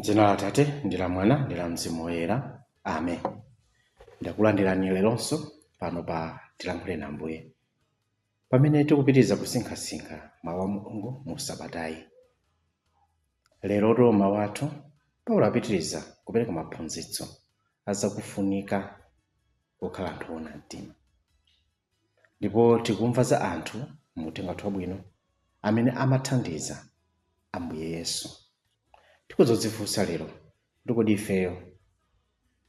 M'dzina la Atate ndi la Mwana ndi la Mzimu Woyera. Amen. Ndakulandirani leronso pano pa Tilankhuleni Ambuye, pamene tikupitiriza kusinkhasinkha mawu a Mulungu mu sabatayi. Leroto mawu athu, Paulo apitiriza kupereka maphunzitso azakufunika kukhala anthu oona mtima. Ndipo tikumva za anthu mu Uthenga wathu Wabwino amene amathandiza Ambuye Yesu. Tikuzodzifunsa lero kuti kodi ifeyo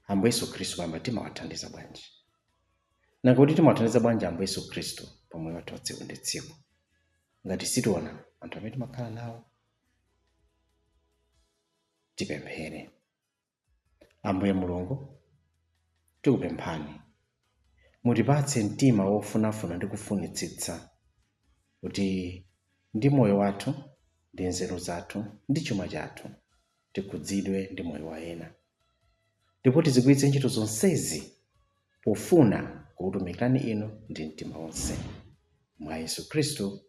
Ambuye Yesu Khristu pamba timawathandiza bwanji? Nanga kuti timawathandiza bwanji Ambuye Yesu Khristu pa moyo wathu wa tsiku ndi tsiku ngati sitiona anthu amene timakhala nawo? Tipemphere. Ambuye Mulungu, tikupemphani mutipatse mtima wofunafuna ndi kufunitsitsa kuti ndi moyo wathu ndi nzeru zathu ndi chuma chathu tikhudzidwe ndi moyo wa ena, ndipo tizigwiritse ntchito zonsezi pofuna kukutumikirani inu ndi mtima wonse, mwa Yesu Khristu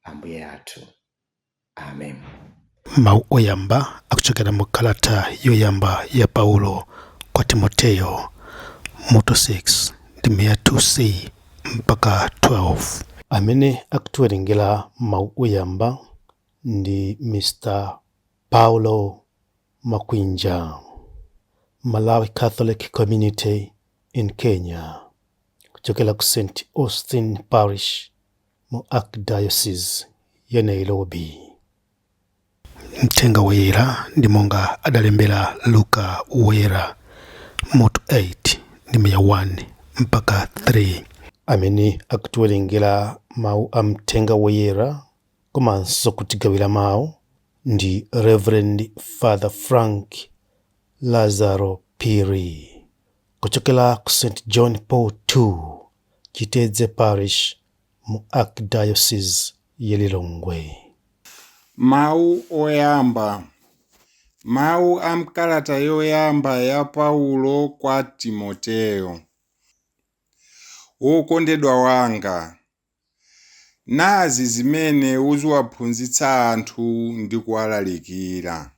Ambuye athu. Amen. Mawu oyamba akuchokera mu kalata yoyamba ya Paulo kwa Timoteyo, mutu 6, ndime ya 2c mpaka 12. Amene akutiwerengera mawu oyamba ndi Mr. Paulo Makwinja, Malawi Catholic Community in Kenya, kuchokera ku St. Austin Parish mu Archdiocese ya Nairobi. Mthenga Woyera ndi monga adalembera Luka Woyera, mutu 8, ndime ya 1 mpaka 3. Amene akutiwerengera mawu a Mthenga Woyera komanso kutigawira mawu ndi Reverend Father Frank Lazaro Phiri, kuchokera ku St. John Paul II Chitedze Parish mu Archdiocese ya Lilongwe. Mawu oyamba. Mawu a m'kalata yoyamba ya Paulo kwa Timoteyo. Wokondedwa wanga, nazi zimene uziwaphunzitsa anthu ndi kuwalalikira.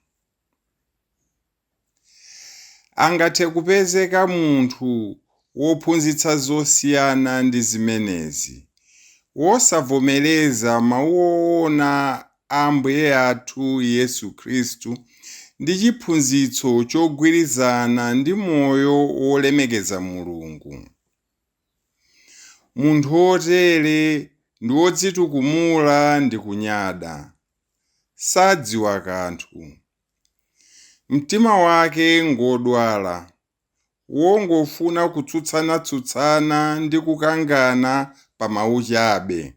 Angathe kupezeka munthu wophunzitsa zosiyana ndi zimenezi, wosavomereza mawu oona a Ambuye athu Yesu Khristu ndi chiphunzitso chogwirizana ndi moyo wolemekeza Mulungu. Munthu wotere ndi wodzitukumula ndi kunyada, sadziwa kanthu. Mtima wake ngwodwala, wongofuna kutsutsana-tsutsana ndi kukangana pa mawu chabe.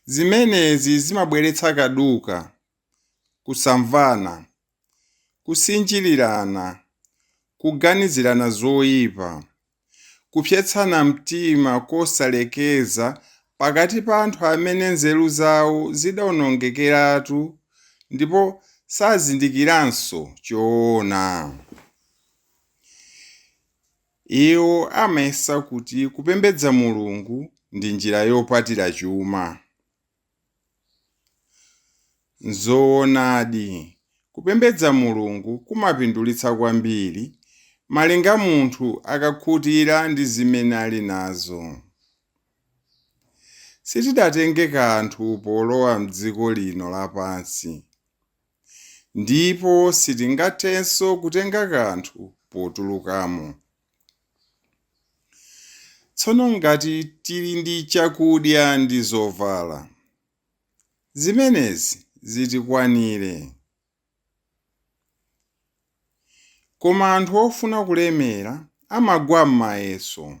Zimenezi zimabweretsa kaduka, kusamvana, kusinjirirana, kuganizirana zoyipa, kupsetsana mtima kosalekeza pakati pa anthu amene nzeru zawo zidawonongekeratu ndipo sazindikiranso choona. Iwo amayesa kuti kupembedza Mulungu ndi njira yopatira chuma. Nzoonadi, kupembedza Mulungu kumapindulitsa kwambiri, malinga munthu akakhutira ndi zimene ali nazo. Sitidatenge kanthu polowa m'dziko lino lapansi, ndipo sitingathenso kutenga kanthu potulukamo. Tsono ngati tili ndi chakudya ndi zovala, zimenezi zitikwanire. Koma anthu ofuna kulemera amagwa m'mayeso.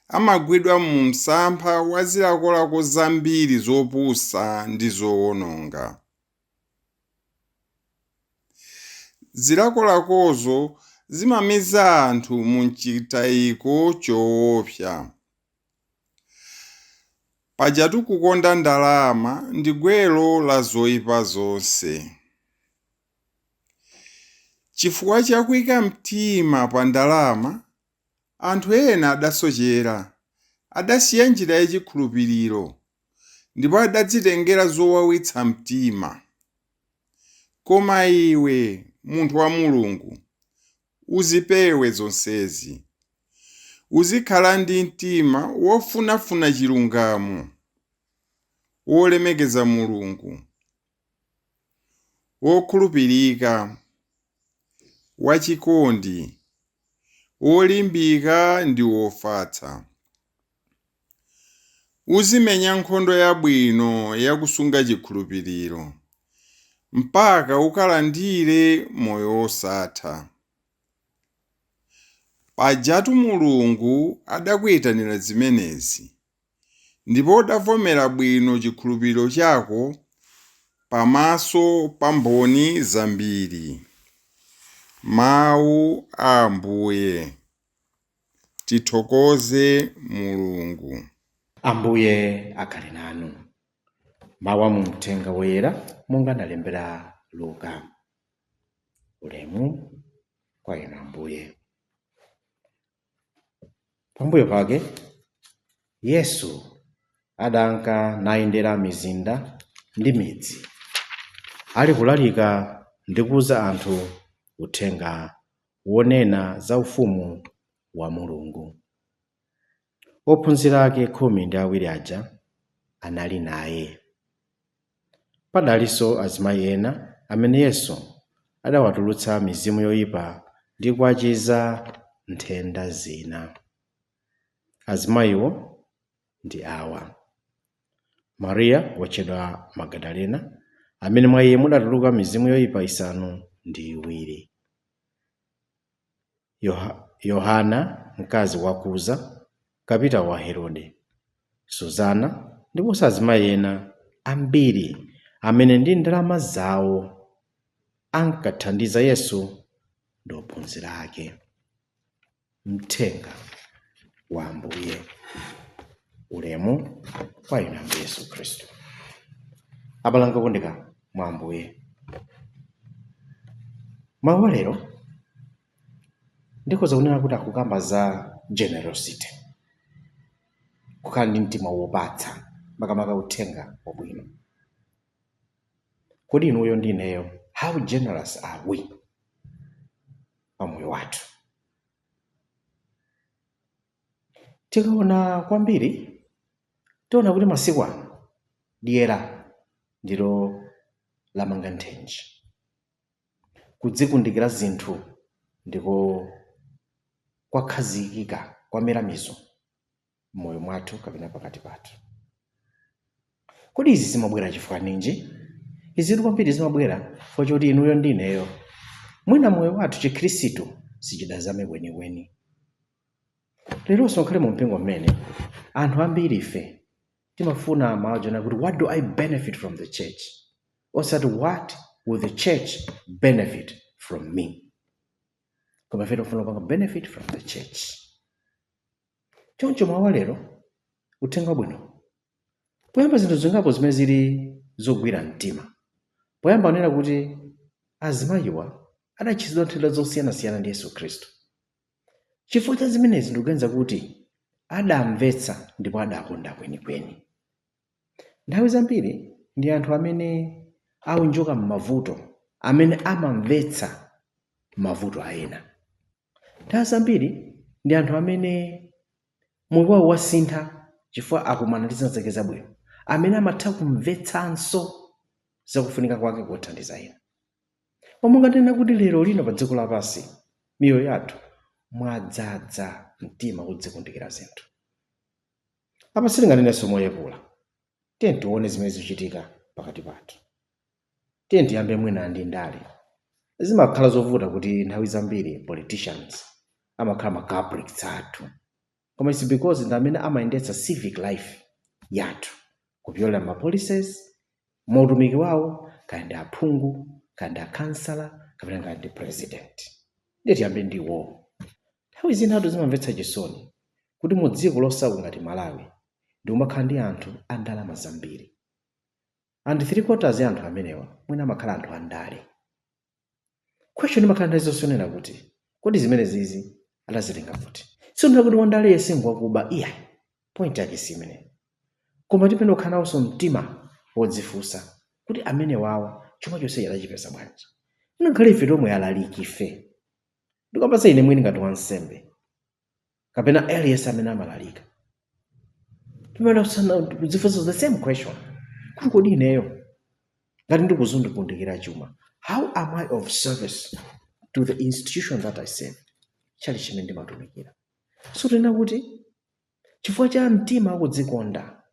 Amagwidwa mu msampha wa zilakolako zambiri zopusa ndi zowononga. Zilakolakozo zimamiza anthu mu chitayiko choopsa. Pajatu kukonda ndalama ndi gwero la zoipa zonse. Chifukwa cha kuika mtima pa ndalama, anthu ena adasochera, adasiya njira ya chikhulupiriro, ndipo adadzitengera zowawitsa mtima. Koma iwe, munthu wa Mulungu, uzipewe zonsezi. Uzikhala ndi mtima wofunafuna chilungamo, wolemekeza Mulungu, wokhulupirika, wachikondi, wolimbika ndi wofatsa. Uzimenya nkhondo yabwino yakusunga chikhulupiriro, mpaka ukalandire moyo wosatha. Pajatu Mulungu adakuyitanira zimenezi, ndipo udavomera bwino chikhulupiriro chako pamaso pa mboni zambiri. Mawu a Ambuye. Tithokoze Mulungu. Ambuye akhale nanu. Mawu a mu Mthenga Woyera monga analembera Luka. Ulemu kwa inu Ambuye. Pambuyo pake Yesu adanka nayendera mizinda ndi midzi, ali kulalika ndi kuwuza anthu uthenga wonena za ufumu wa Mulungu. Ophunzira ake 12 aja anali naye. Padalinso azimayi ena amene Yesu adawatulutsa mizimu yoyipa ndi kuwachiza nthenda zina. Azimayiwo ndi awa: Mariya wotchedwa Magadalena, amene mwa iye mudatuluka mizimu yoyipa 7, Yohana mkazi wa Kuza, kapitawo wa Herode, Suzana ndiponso azimayi ena ambiri amene ndi ndalama zawo ankathandiza Yesu ndi ophunzira ake. Mthenga wa Ambuye. Ulemu kwa inu Ambuye Yesu Khristu. Abale anga okondeka mwa Ambuye, mawu lero ndikhoza kunena kuti akukamba za generosity, kukhala ndi mtima wopatsa, makamaka uthenga wabwino. Kodi inuyo ndi ineyo, how generous are we pamoyo wathu? Tikaona kwambiri tiona kuti masiku ano dyera ndilo lamanga nthenje, kudzikundikira zinthu ndiko kwakhazikika, kwamera mizu m'moyo mwathu kapena pakati pathu. Kodi izi zimabwera chifukwa ninji? Izi kwambiri zimabwera chifukwa choti inuyo ndi ineyo mwina moyo wathu chikhristu sichidazame kwenikweni. Leronso ngakhale mu mpingo mmene anthu ambiri ife timafuna mawu aja kuti what do I benefit from the church, osati what will the church benefit from me, koma ife tikufuna kupanga benefit from the church. Choncho mawu lero uthenga wabwino poyamba zinthu zingapo zimene zili zogwira mtima. Poyamba anena kuti azimayiwa adachizidwa nthenda zosiyanasiyana ndi Yesu Khristu. Chifukwa cha zimenezi ndikuganiza kuti adamvetsa ndipo adakonda kwenikweni. Nthawi zambiri ndi anthu amene aunjoka m'mavuto amene amamvetsa mavuto a ena. Nthawi zambiri ndi anthu amene moyo wawo wasintha chifukwa akumana ndi zina zake zabwino, amene amatha kumvetsanso zakufunika kwake kothandiza ena. Koma munganena kuti lero lino pa dziko lapansi miyoyo yathu mwadzadza mtima wodzikundikira zinthu. Apa sitinganenenso moyepula. Tiye tione zimene zikuchitika pakati pathu. Tiye tiyambe mwina ndi ndale. Zimakhala zovuta kuti nthawi zambiri politicians amakhala ma culprits athu, koma it's because ndi amene amayendetsa civic life yathu kupyolera ma policies muutumiki wawo, kaya ndi aphungu, kaya ndi akansala, kapena kaya ndi president. Ndiye tiyambe ndiwo. Nthawi zinatu zimamvetsa chisoni kuti mu dziko losauka ngati Malawi ndi umakhala ndi anthu a ndalama zambiri, and 3/4 ya anthu amenewa mwina amakhala anthu andale. Question imakhala nthawi zonse yonena kuti kodi zimene zizi adazitenga kuti? Sindikunena kuti wandale yense ngwakuba, iya, point yake si imeneyo, koma tipene kukhala nawonso mtima wodzifunsa kuti amene wawa Chuma chonse adachipeza bwanji? Ngakhale ife tomwe alaliki ife, ndikapasa ine mwini ngati wansembe kapena aliyense amene amalalika, timene kudzifunsa the same question kuti kodi ineyo ngati ndikuzundikundikira chuma, how am I of service to the institution that I serve, chali chimene ndimatumikira? So tena kuti chifukwa cha mtima akudzikonda,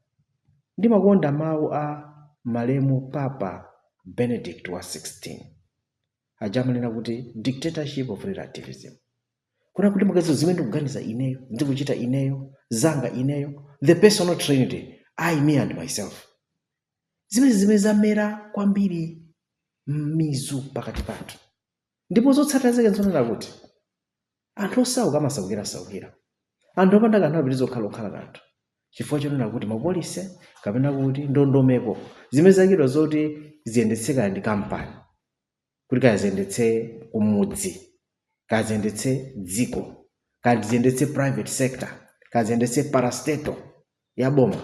ndimakonda mawu a malemu Papa Benedict wa 16 aja amanena kuti dictatorship of relativism, kuna kuti mukazo zimene ndikuganiza ineyo, ndikuchita ineyo, zanga ineyo, the personal trinity, I, me and myself, zimene zamera kwambiri mizu pakati pathu. Ndipo zotsatira zake nzonena kuti anthu osauka amasaukirasaukira, anthu opanda kanthu apitiriza okhala okhala kanthu, chifukwa chonena kuti ma policy kapena kuti ndondomeko zimene zakidwa zoti ziyendetse ndi kampani, kuti kaya ziyendetse kumudzi, kaya ziyendetse dziko, kaya ziyendetse private sector, kaya ziyendetse parastatal ya boma,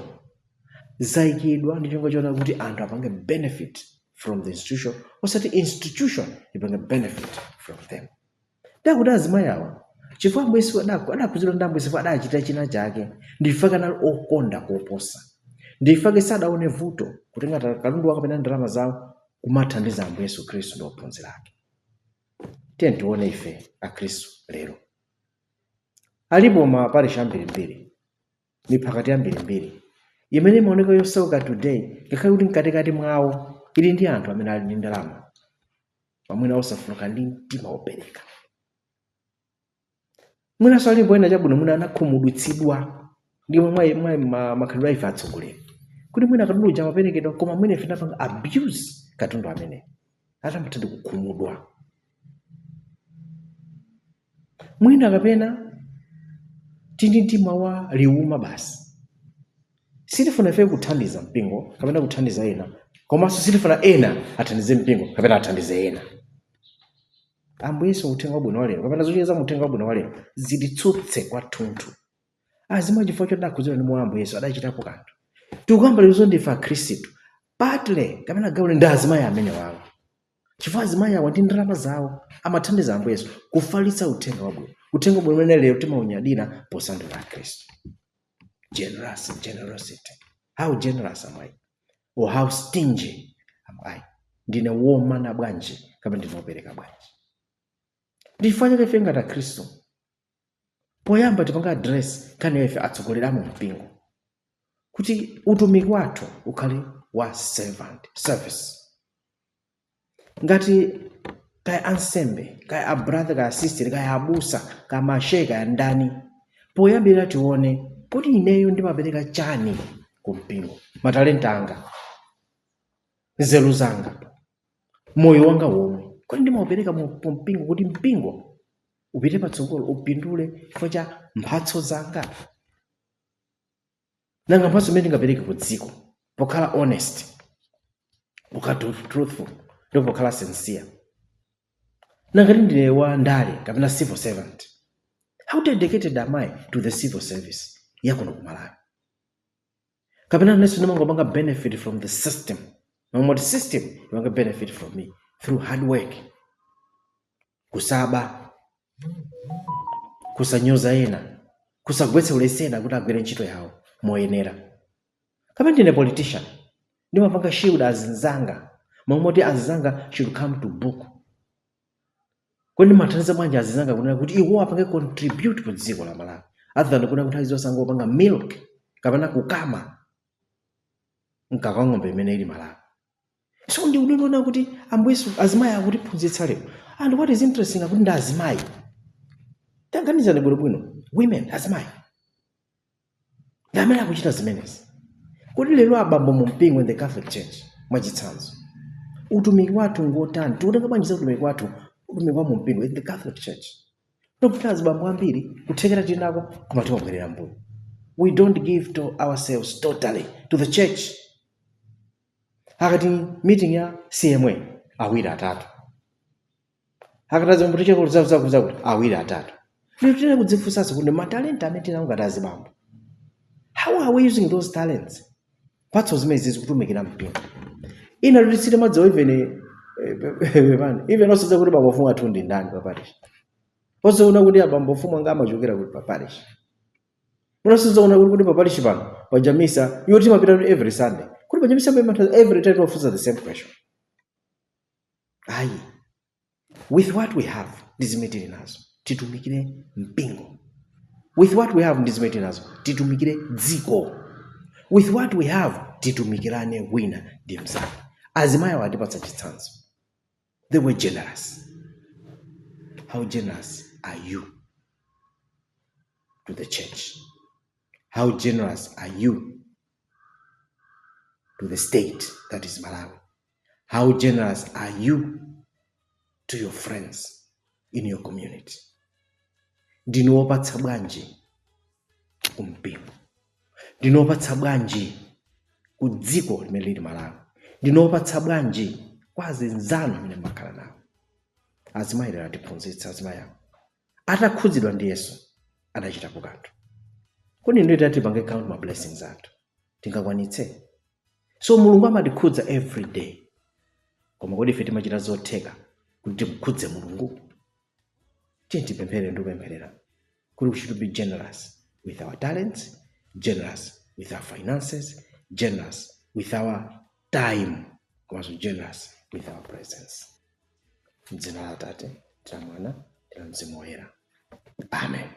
zayikidwa ndi chonga choona kuti anthu apange benefit from the institution, osati institution ipange benefit from them. Ndakuti azimayi awa, chifukwa Ambuye Yesu adakhuzidwa ndi Ambuye Yesu, adachita china chake, ndife kanali okonda koposa, ndifake sadaone vuto kutenga katundu wake kapena ndalama zawo kumathandiza Ambuye Yesu Khristu ndi ophunzira ake. Tiye tione ife akhristu lero, alipo maparish ambirimbiri, miphakati ambirimbiri imene imaoneka yosauka today, ngakhale kuti mkatikati mwawo ili ndi anthu amene ali ndi ndalama, pamwina osafunuka ndi mtima wopereka. Mwinanso alipo ena, chabwino, mwina anakhumudwitsidwa ndi mwa makhalidwe a ife atsogoleri, kuti mwina katundu uja amaperekedwa, koma mwina ife tinapanga abuse katundu amene atamatha ndi kukhumudwa. Mwina kapena tindi mtima wa liuma basi, sitifuna ife kuthandiza mpingo kapena kuthandiza ena, komanso sitifuna ena athandize mpingo kapena athandize ena. Ambuye Yesu, uthenga wabwino wa lero kapena zochita mu uthenga wabwino wa lero zititsutse kwathunthu. Azimayi, chifukwa choti adakhuzidwa ndi moyo wa Ambuye Yesu, adachitapo kanthu. Tikukamba lero ndife akhristu partly kapena gawo ndi azimayi amene wawo, chifukwa azimayi awa ndi ndalama zawo amathandiza Ambuye Yesu kufalitsa uthenga wabwino, uthenga wabwino umene lero timaunyadira posanduka akhristu. Generosity, how generous am I or how stingy am I? Ndine womana bwanji kapena ndine wopereka bwanji? Ndifanya chake ife ngati akhristu poyamba tipanga address nkhani ife atsogoleri a mu mpingo, kuti utumiki wathu ukhale wa servant service. Ngati kaya ansembe, kaya abrother, kaya sister, kaya abusa, kaya mashehe, kaya ndani, poyambirira tione kuti ineyo ndimapereka chani ku mpingo, matalenta anga, nzeru zanga, moyo wanga womwe, kodi ndimaupereka mu mpingo kuti mpingo upite patsogolo, upindule chifukwa cha mphatso zanga? Nanga mphatso imene ndingapereke ku dziko, pokhala honest, pokhala truthful ndipo pokhala sincere? Nanga ndine wa ndale kapena civil servant, how dedicated am I to the civil service yakuno ku Malawi? Kapena nenso ndimangopanga benefit from the system, mamoti system imanga benefit from me through hard work, kusaba, kusanyoza ena, kusagwetsa ulesi ena kuti agwire ntchito yawo moyenera? Kapena ndine politician, ndimapanga shield azinzanga, mamoti azinzanga should come to book? Kodi ndimathandiza bwanji azinzanga kunena kuti iwo apange contribute ku dziko la Malawi, other than kuna kuti zonse angopanga milk kapena kukama mkaka wa ng'ombe imene ili Malawi? So ndi udinoona kuti Ambuye Yesu, azimayi akutiphunzitsa lero. And what is interesting, akuti ndi azimayi. Taganizani bwinobwino, women, azimayi ndi amene akuchita zimenezi. Kodi lero abambo mu mpingo, in the Catholic Church mwachitsanzo, utumiki wathu ngotani? Tikutenga bwanji za utumiki wathu, utumiki wa mu mpingo in the Catholic Church? Tikuti azibambo ambiri kuthekera tili nako, koma timabwerera mbuyo. We don't give to ourselves totally to the church. Akati meeting ya CMA, awiri atatu. Akati azibambo tichekuluzakuzakuti, awiri atatu. Lero tine kudzifunsanso kuti matalenta amene tinawo ngati azibambo, how are we using those talents? Mphatso zimene zikutumikira mpingo. Ina kuti sitimadziwa even Pepani, even osadziwa kuti bambo mfumu athu ndi ndani pa parish, osaona kuti abambo mfumu anga amachokera kuti pa parish, munasozaona kuti pa parish pano pajamisa iwo timapita kuti every Sunday, kuti pajamisa pamata every time timafunsa the same question. Ayi, with what we have, ndi zimene tili nazo, titumikire mpingo. With what we have, ndi zimene tili nazo, titumikire dziko. With what we have, titumikirane wina ndi mnzake. Azimayi awo atipatsa chitsanzo. They were generous. How generous are you to the church? How generous are you to the state that is Malawi? How generous are you to your friends in your community? Ndinu wopatsa bwanji kumpingo? Ndinu wopatsa bwanji ku dziko limene lili Malawi? Ndinu wopatsa bwanji kwa azinzanu amene mmakhala nawo? Azimayi lero atiphunzitsa. Azimayi awo atakhudzidwa ndi Yesu adachitapo kanthu. Kodi ndiyo tipange count ma blessings athu, tingakwanitse? So Mulungu amatikhudza every day, koma kodi ife timachita zotheka kuti timkhudze Mulungu? Tiye tipemphere ndi kupempherera kuti we should be generous with our talents, generous with our finances, generous with our time, komanso generous with our presence. Mdzina la Atate ndi la Mwana ndi la Mzimu Woyera, amen.